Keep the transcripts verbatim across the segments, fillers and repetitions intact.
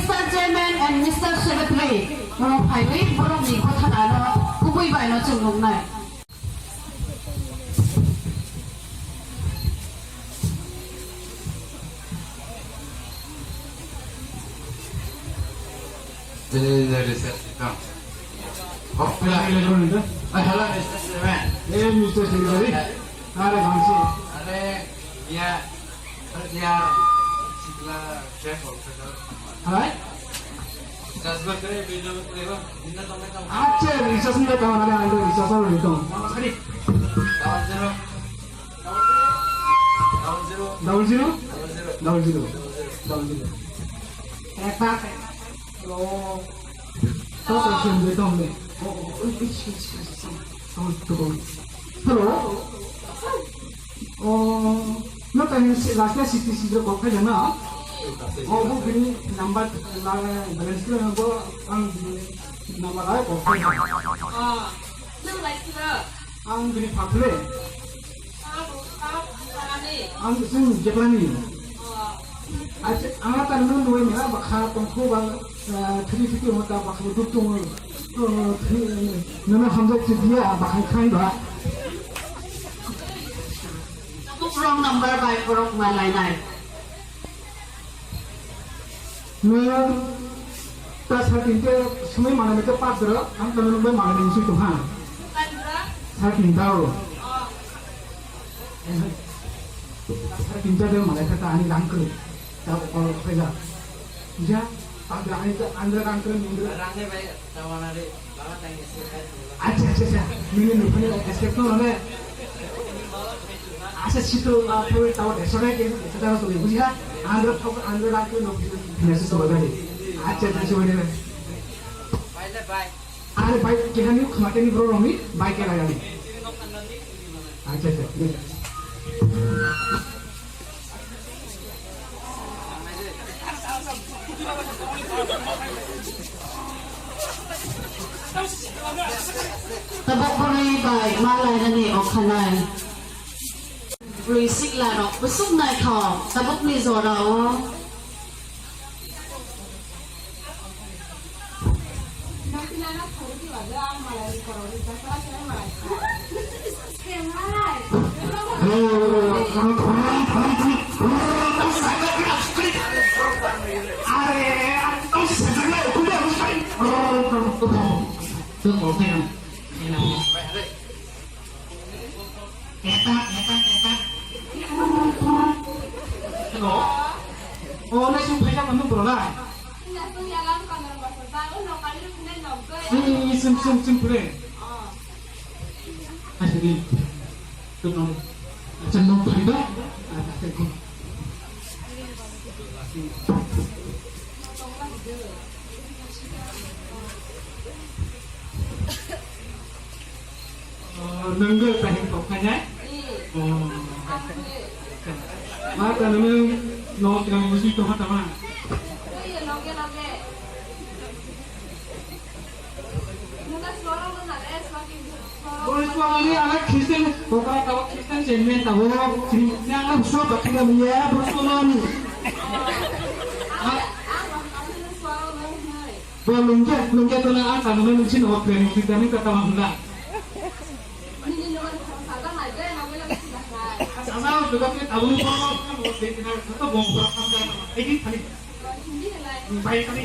Mister Chairman and Mister Secretary, borok phaiwi borokni bwtharano kubui baino chwng nuknai. This is the reception. Come. Hello, hello, hello. Hey, hello, Mister Chairman. Hey, Mister Secretary. Are, Bangsi. Are, ya. Are, ya. Sikla, check, Hai? Acha, recharge ni tong, ane ando recharge ni tong. Double zero. Double zero. Double zero? Double zero. Double zero. Double zero. Double zero. Eta, eta. Hello. Kok kok sih, ando tong ni. Oh, oh, oh, oh, oh, oh, oh. Hello. Oh, no, tani last year sixty six ko kaya na. Oh, bu bini number la balance ko bo ang bini number ay ko. Ah, nang lai sila. Ang bini phatle. Ah, bu, ah, bu ni. Ang sing jeplani. Ah. Acha, ang ta nung nung ni ha bakha tongkho ba, ah, thri thri mo ta bakha duk tung. Oh, thri, nana hamjak chi dia bakha khai ba. Tabuk wrong number bai borok ma lainai. Nwng ta sa tin te sumui manani khe pat doro, ang tano nwng bai manani musui tong ha. Sa tin ta o. Sa tin ta de malai kha ta ani rang kwrwi. Ta o kol khaija. Ja, ta ani ta ani rang kwrwi nwng. Acha, acha, acha. Nini nupani escape no nane. Acha, sito, ah, thawi tawa deso nai ke, deso tawa tuli, buji ha? Andro thok, andro rak no, nesi soba gari. Acha, acha, soba gari. Are bai, kehani khmate ni bro romi, bai ke lagani. Acha, acha. Tabuk bwrwi bai ma lainani okhanai. Bwrwi sikla rok bwswk naithok tabukni jora o. Eta, eta, eta. Hello. Oh, na sing phaisa manu bro na. Ini, ini, sing, sing, sing, pure. Asli. Tuh, no. Macam no, phaida. Ah, tak, tak. Oh, nunggu tahing kok kanya? Oh. Ma ta nung no kira musi to hata ma. Boris Wamani ala Christian, pokra tawa Christian jemen tawa, sini ala so bakira miya, Boris Wamani. Bo lungja, lungja tona ang sanmani nungsi no planning kita ni kata mamla. Sasa juga kita tahu ni bomo, bomo kita kata bomo bomo kata ini tadi. Baik tadi.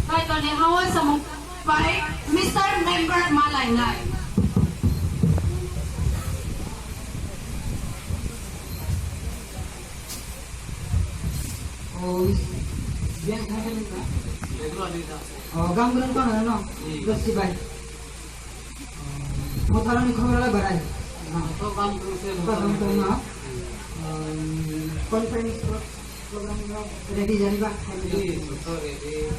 Kaitorni hao samung bai Mister Member ma lainai. Oh, yang saya minta. Oh, gam gam kau na no? Terus si bai. Motharani khobor ala barai. Motha bang tong se, motha bang tong na. Conference pro-, program no ready jani ba? Ready, motha ready.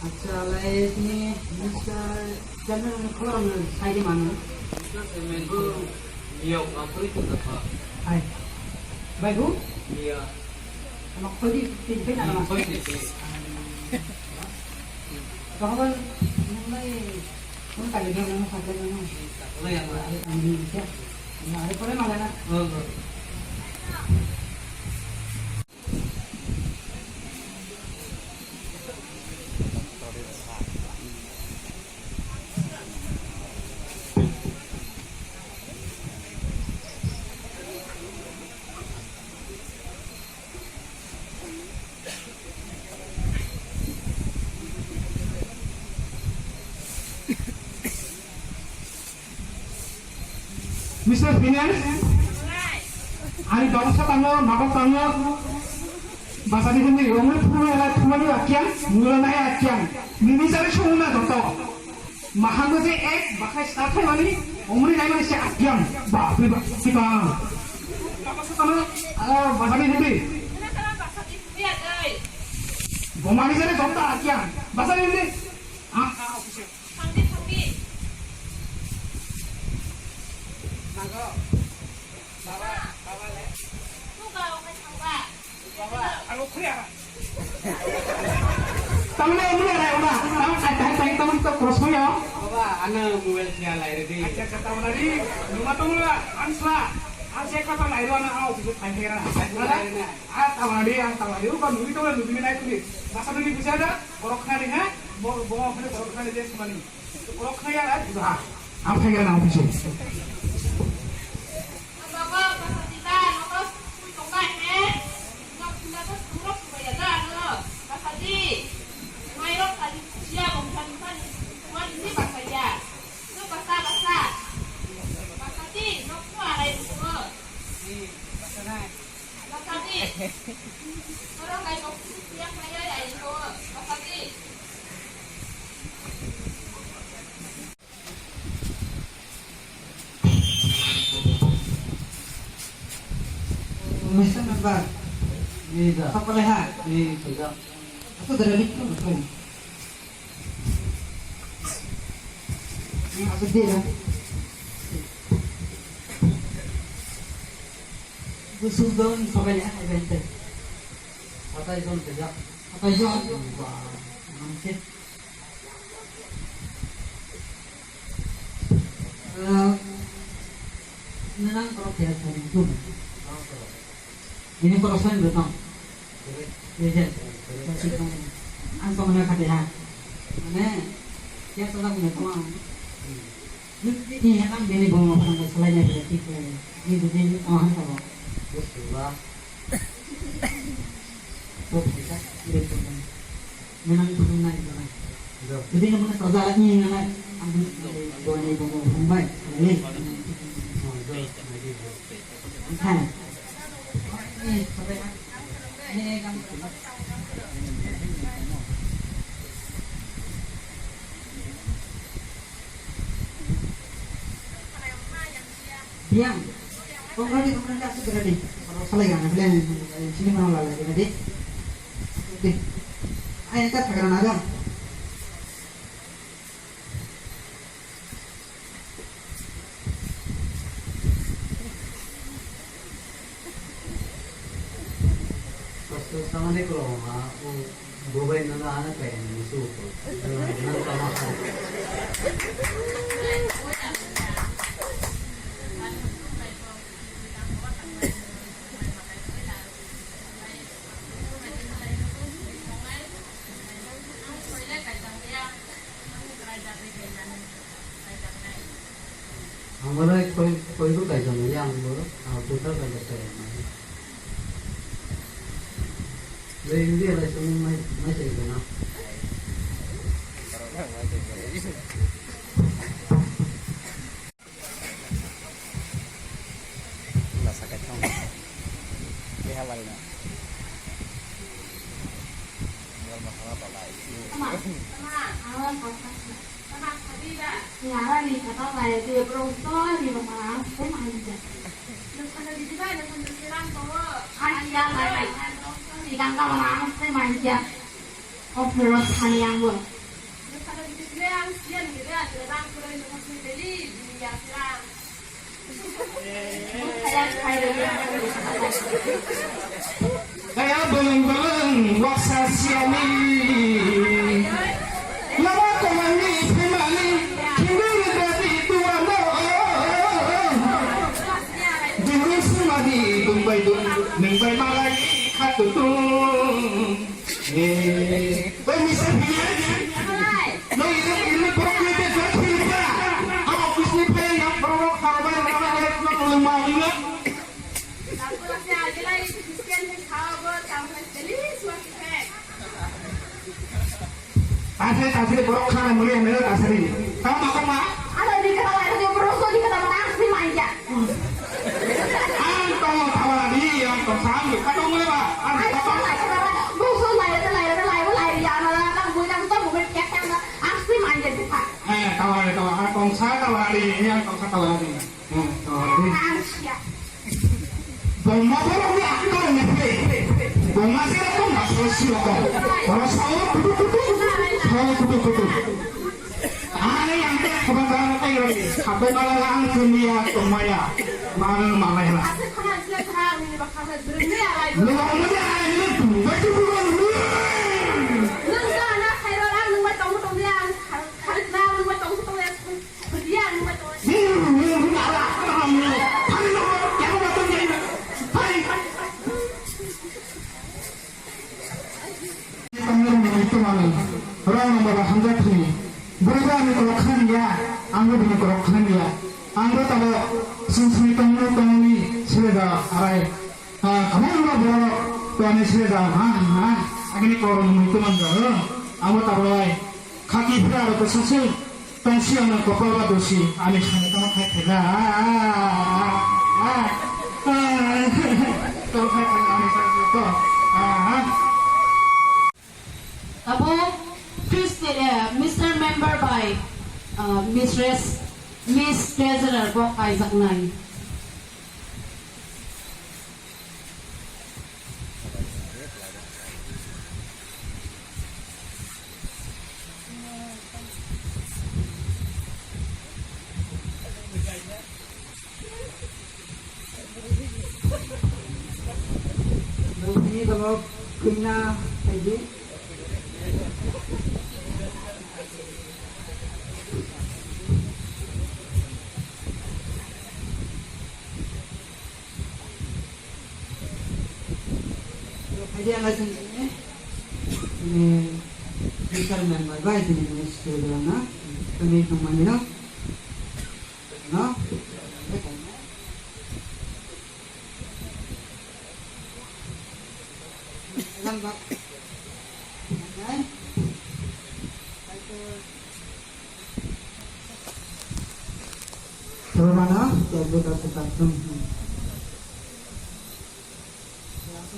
Acha, lai ni Mister Chairman ni khobor ang sai di mano. Mister Chairman ko, miau kapri tu tapa. Hai. Bai bu? Iya. Ano khodi tin pe na ma? Khodi tin pe. Kawan, nang bai, kung kali dia nang kata nang. Kali yang mana? Kali yang mana? Ini ada pernah malah nak. Oh, oh. Mister Finance, ani dongsa tango, nokok tango, basani hindi, omri phuru ela phumani akyang, mula nai akyang, nini jari sunguna joto. Mahango je ek bakhai sta thaimani, omri naimani se akyang, bapre bap, sika. Dongsa tango, ah, basani hindi. Bomani jari joto akyang, basani hindi. Ah, ah, officer. Thangdi, thangdi. Nago. Baba, baba le. Nuga, okai thangba. Baba, ano khuya. Tamne ini ada, udah. Tahu, tahu, tahu, tahu, tahu, terus khuya. Baba, ano mobile khuya lai ready. Acha, acha, tahu tadi. Numa tahu lah, ansla. Anse kata lai, ano, ah, officer, thangkera. Ada? Ah, tahu tadi, ah, tahu tadi. Udah, nunggu tahu, nunggu naik, nunggu. Masa nunggu bisa ada? Borok khna ri ha, bo, bo khna borok khna ri je sumani. Borok khna ya, ha, ha. Ang phai gra na office. Baba, basa di ba, nokos kui tong ba he. Nok sunda to sumrok suba ya da, no. Basa di. Mai rok tadi sia bong tadi tadi. Tuan ini basa ya. No basa, basa. Basa di, nok tu arai tu. Di, basa nai. Mister Member. Iya. Apa leha? Iya, sudah. Aku dari Liku, betul. Ini aku dia. Gusuk dong, pakai ya, event. Pakai dong, kerja. Pakai dong. Wah, mantap. Eh, nang korok kaya sari itu. Ini korok sari itu. Iya, iya. Ang tong na kate ha. Mane, kaya sara kune tong ang. Ini henang bini bomo pang salai na bini tik. Ini bini oh han tabo. Bos dua. Bos kita. Ini tong. Menang pun naik mana? Jadi yang mana saudara ini yang mana? Ambil dua ni bomo hambai. Ini. Oh, dua. Lagi dua. Oke. Ini sampai. Ini kamu. Biang. Kong ready, kong ready, asuk ready. Kalau salah ya, nanti lain sini mana lagi ready. Oke. Ayo kita sekarang ada. Pasto samane ko ma o bobai na na ana kai ni su ko. Na ka ma ka. Ang wala koi, koi ko kaisa manya ang bo, ah, putar kaisa saya manya. Be India lai sung mai, mai sai ko na. Wala sakai thang. Be halal na. Wala masala balai. Yara ni kata lai de bro to ni ba ma ko ma ni ja. Nokha no bidi bai nokha no siram to. Ani ya lai. Ni ganga ma ma ko ma ni ja. Of the road thani ang bo. Nokha no bidi le ang sian ni de a de bang ko le nokha ni de li ni ya siram. Kaya bolong bolong waksa siani. Malai khatutung. Eh, oi, mister Biyai. Noi, ini, ini borok ni te jor khili pa. Abo bisni phai yang borok kharabai, kharabai, kharabai, kharabai, kharabai. Tasari, tasari, borok khana muli ang nila tasari. Tamo tamo ma? Ano di kata lain, di borok so di kata mana, asli manja. Ang tamo tawari, ang tong sami, kato muli ba? Ang kato. Borok so lain, lain, lain, lain, ya, na, na, na, muli, ang tamo muli, kya, kya, na, asli manja di pa. Eh, tawari, tawari, ang tong sa tawari, ang tong sa tawari. Hmm, oh, di. Bongma borok ni aktor ni play. Bongma se rokom, ma se si rokom. Oro sao kutu kutu, sao kutu kutu. Ani yang te khobang dara tai rani. Khabai mala ang kunia tomaya. Mana malai la. Lu mau ni ai lu tu, baju bukan lu. Rang number hamjak thani. Bwrwi ani kolok khani ya, ang bo bini kolok khani ya. Ang bo tabo sung sung tong tong ni sile da arai. Ah, kamu ang bo borok to ani sile da ha ha. Agini kolok ni muitu man da. Ang bo tabo ai. Khaki phra ro ko sung sung. Tongsi ano kopal ba dosi, ani sani tamo khai thela. Tamo khai thela ani sani to. Abo, please, uh, Mister Member by, uh, Mistress, Miss Treasurer bo kaijaknai. Bini tolok khuina thaidi. Jadi ala sini ini, ini Mister Member bai sini ini studio na, kami kemana? No? Lambat. Oke. Baik. Terus mana? Jadi kita tetap tunggu.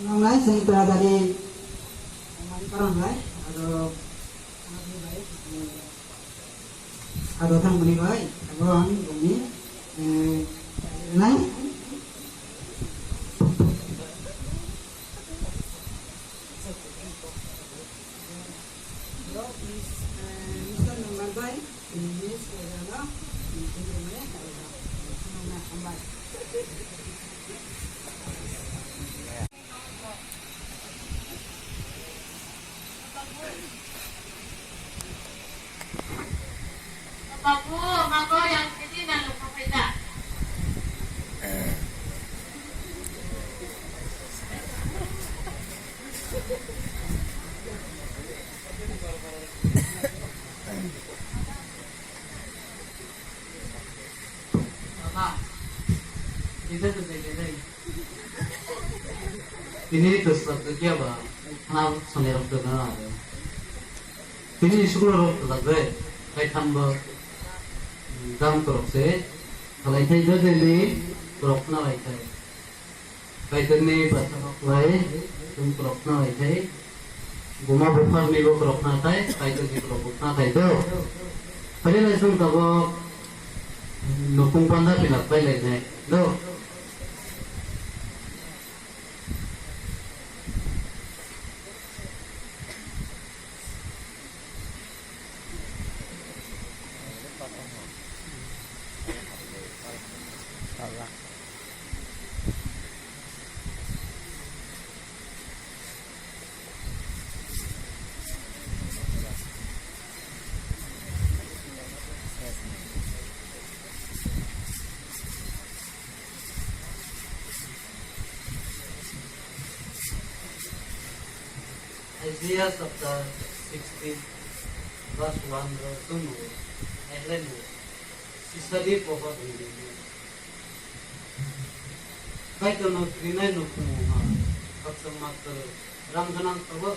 Nongnai sing tadari mani parang lai, aro, aro thang mani bai, aro ang bumi, eh, nai. Mama, kita tuh beda deh. Ini terus waktu dia apa? Kenal sendiri waktu kenal ada. Ini sekolah waktu tak deh. Kayak tambah dam terus sih. Kalau itu itu deh, terus kenal itu. Kaitorni bacha rok lai, chwng khoroksa lai thai. Buma bupharni bo khoroksa thai, Kaitorni khorok bupharna thai do. Phai lai chwng tabok nukung panda philak pai lai nai do. Isaiah chapter sixty verse one ro chwng nugo, hai khlai nugo, sisadi pohor hwnwi. Kaitorno kirinai nukhungo ha, khakchangma kwrwi, ram gwnang tabuk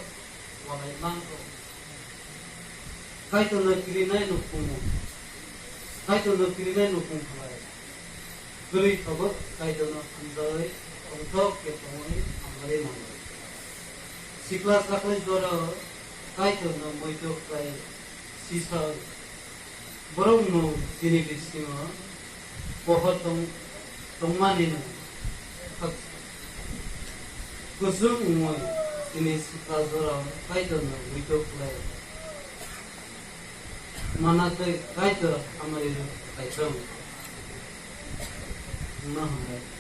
walai mangkho. Kaitorno kirinai nukhungo, Kaitorno kirinai nukhung khlai. Kwrwi tabuk Kaitorno hamjagwi tongthok khe tongwi hamjagwi mano. Sikla chakhwlai jorao Kaitorno muitu khlai sisa borokno chini bisingo pohor tong-, tongmanino khak-, kuchuk wngwi chini sikla jorao Kaitorno muitu khlai mana tei Kaitor hamari rw Kaitor wngna hambai.